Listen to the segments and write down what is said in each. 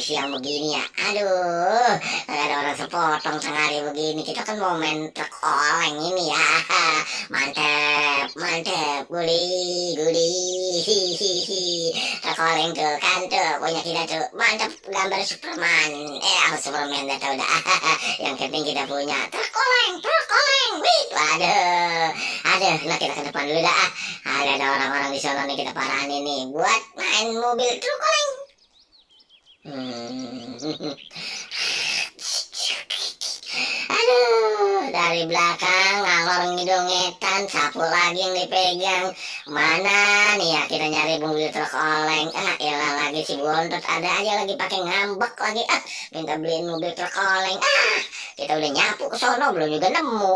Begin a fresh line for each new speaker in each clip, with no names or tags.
siang begini ya. Aduh, kagak ada orang sepotong tengah hari begini. Kita kan mau main truk oleng ini ya. Mantep, mantep, guli, guli, hihihi. Truk oleng tuh kan tuh, punya kita tuh. Mantap, gambar Superman. Aku Superman dah tau dah. Yang penting kita punya truk oleng, truk oleng. Wih, waduh. Aduh, nah kita ke depan dulu dah. Ada orang-orang di sana nih kita paranin nih buat main mobil truk oleng. Aduh, dari belakang ngalor ngidul ngetan, sapu lagi yang dipegang. Mana nih ya kita nyari mobil truk oleng. Elah lagi si bontot ada aja lagi pakai ngambek lagi. Minta beliin mobil truk oleng. Kita udah nyapu ke sono belum juga nemu.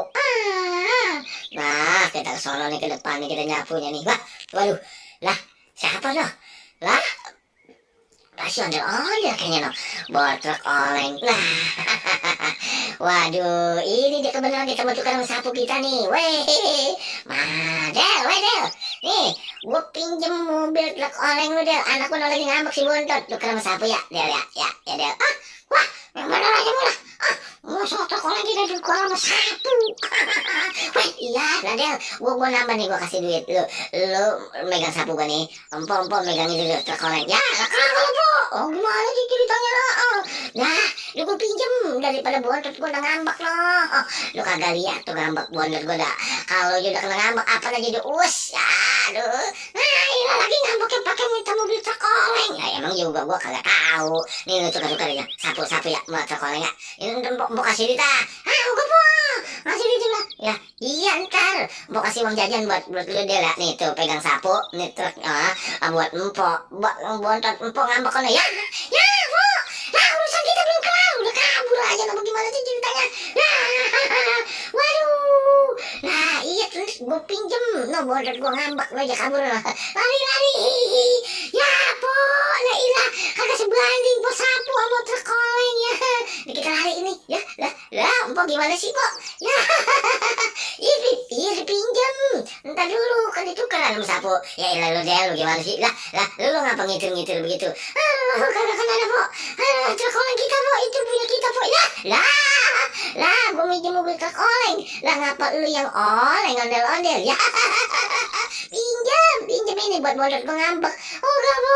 Nah, kita ke sono nih ke depan nih kita nyapunya nih. Wah, waduh. Lah, siapa loh? Lah, pasti ondel-ondel kayaknya noh. Bawa truk oleng. Nah, waduh, ini dia kebenaran kita mau tukar sama sapu kita nih. Weh, Del. Nih, gue pinjem mobil truk oleng lu Del. Anak gue lagi ngambek si bontot. Tukar sama sapu ya, Del ya Del. Wah, yang bener aja mulai. Masa truk oleng kita tukar sama sapu. Wah, iya lah Del. Gue nambah nih, gue kasih duit lu. Lu megang sapu gue nih. Empok megang itu truk oleng. Ya, kalau po. Oh, gimana sih ceritanya lah? Nah, lu gue pinjem daripada bontot gue udah ngambek loh. Lu kagak lihat tuh ngambek bontot gue dah. Kalau udah kena ngambek apa aja jadi us. Aduh. Nah, ini lagi ngambeknya pakai minta mobil truk oleng. Ya emang juga gue kagak tahu. Nih lu tukar ya. Sapu ya, mau truk oleng ya. Ini mbok kasih duit ah. Gue po. Kasih duit lah. Ya, iya ntar. Mbok kasih uang jajan buat lu deh lah. Nih tuh pegang sapu, nih truk buat empok. Buat bontot empok ngambek kan ya. Ya, po. Nah, urusan kita belum kelar, udah kabur aja. Nah, bagaimana sih ceritanya? Nah, waduh. Nah, iya terus gue pinjem. No, bontot gue ngambek, lo aja kabur. Lari. Ya, po. Nah, ilah. Kagak sebanding, po sapu sama truk oleng ya. Nah, kita lari ini. Ya, lah, po gimana sih, po? Ya, iya dipinjem. Ntar dulu, kan ditukar sama sapu. Ya, ilah lo deh, lo gimana sih? Lah, lu ngapa ngitir begitu? Kagak ada, po. Truk oleng kita po, itu punya kita po. Lah, gue minjem mobil truk oleng. Lah ngapa lu yang oleng ondel-ondel ya? Pinjam ini buat bontot gue ngambek. Oh enggak po,